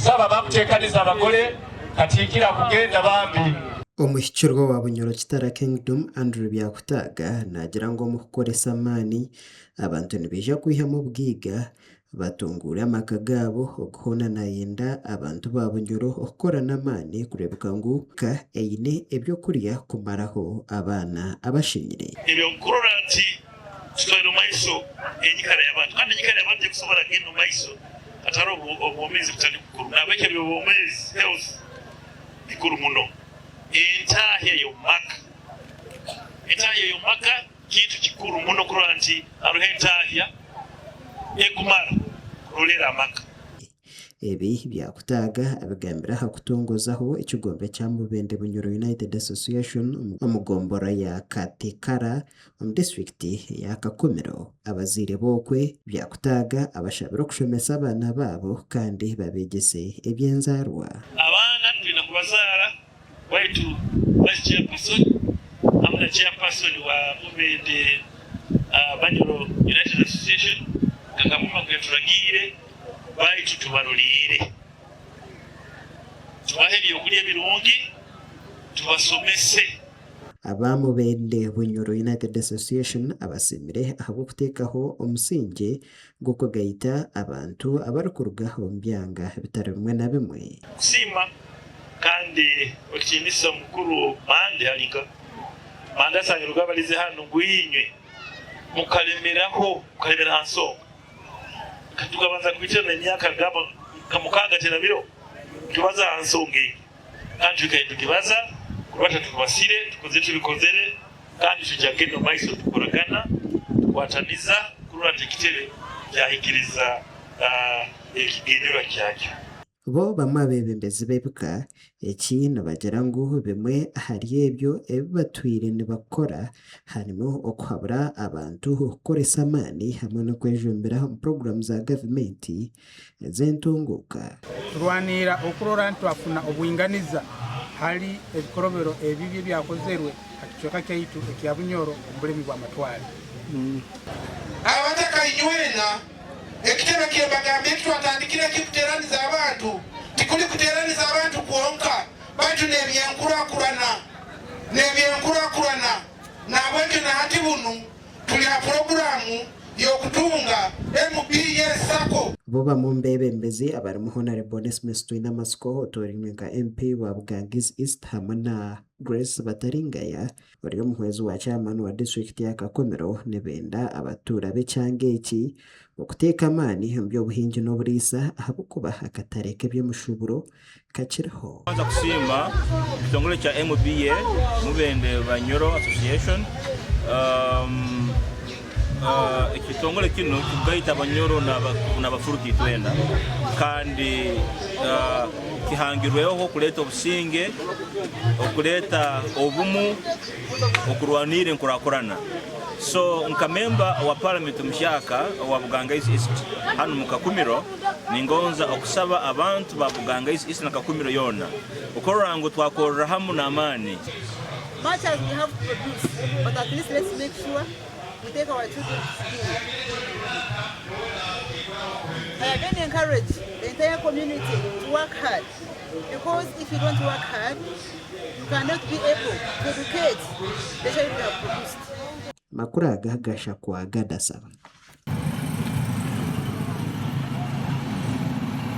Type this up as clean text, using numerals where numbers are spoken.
Ninkusaba bakutekanize abagore Katikiro akugenda bambi. Omuhikirwa wa Bunyoro Kitara Kingdom, Andrew Byakutaaga naagira ngu omu kukoresa amaani, abantu nibaija kwihamu obugaiga batunguure amaka gaabo ogu hoona nayenda abantu ba Bunyoro okukora n'amaani kureebeka ngu eka eine eby'okurya kumaraho abaana abashenyire. Ebyo kurora nti Tutwaire omu maiso enyikara y'abantu kandi enyikara y'abantu tekusobora kugenda omu maiso hataro obwomezi butali bukuru. Nahabweki eby'obwomezi, health, bikuru muno. Entahya y'omu maka, Entahya y'omu maka kintu kikuru muno kurora nti haroho entahya ekumara kurolera amaka. Ebi Byakutaaga abigambire aha kutongozaho ekigombe kya Mubende Bunyoro United Association omu gomborora ya Katikara omu disiturikiti eya Kakumiro. Abazaire b'okwe, Byakutaaga abashabire okushomesa abaana baabo kandi babeegyese eby'enzaarwa. Abaana twine kubazaara Waitu Vice Chairperson hamwe na Chairperson wa Mubende Banyoro United Association nka Kamuma nkuyaturagiire baitu tubaroliire, tubahe ebyokurya ebirungi, tubasomese. Aba Mubende Bunyoro United Association abasiimire ahabw'okuteekaho omusingye gw'okugaita abantu abarikuruga omu byanga bitari bimwe na bimwe. Kusiima kandi ekitiinisa mukuru Mande hali nka Mande asangirwe abalize hanu ngu inywe mukalemeraho mukalemera ha nsonga Tukabanza kuhikirana emyaka nka mukaaga terabireho nitubaza aha nsonga egi kandi twikaire nitugibaza kurubata turubasire tukozire tubikozere kandi twija kugenda omu maiso nitukoragana tukwataniza kurora nti ekitebe kyahikiriza ekigendererwa kyakyo. Bo bamwe abeebembezi b'ebika eki nibagira ngu bimwe ahari ebyo ebi batwire nibakora harimu okuhabura abantu okukoresa amaani hamwe n'okwejumbira omu puroguraamu za gavumenti ez'entunguuka. Turwaniira okurora nti twafuna obwinganiza hali ebikorobero ebibi ebyakozerwe ha kicweka kyaitu ekya Bunyoro omu bulemi bw'amatware. Abataka inywena, ekitebe kyembagambye eki twatandikire eki kuteraniza abantu, tikuli kuteraniza abantu kwonka, baitu n'ebyenkurakurana, n'ebyenkurakurana. Nahabwekyo na hati bunu tuli ha puroguramu y'okutunga MBA Sacco. Bo bamwe omu beebembezi abarimu Honarebo Onesmus Twinamatsiko otoorainwe nka MP wa Bugangizi East hamwe na Grace Bataringaya ori omuhwezi wa chairman wa disiturikiti ya Kakumiro nibenda abatuura b'ekyanga eki okuteeka amaani omu by'obuhingi n'oburiisa ahabw'okuba akatare k'eby'omushuburo kakiriho. Kubanza kusiima ekitongore kya MBA, Mubende Banyoro Association. Ekitongore kinu kikugaita Abanyoro n'abafuruki itwena kandi kihangirweho kuleeta obusinge, okuleeta obumu, okurwanirra enkurakurana. So nka memba wa paramenti omuhyaka owa Bugangaizi East hanu omu Kakumiro, Ningonza okusaba abantu ba Bugangaizi East na Kakumiro yoona okurora ngu twakorra hamu n'amaani. Much as we have produce but at least let's make sure we take our children to school. I again encourage the entire community to work hard because if you don't work hard you cannot be able to educate the child you have produced. Amakuru aga gashakwa Gadasaba.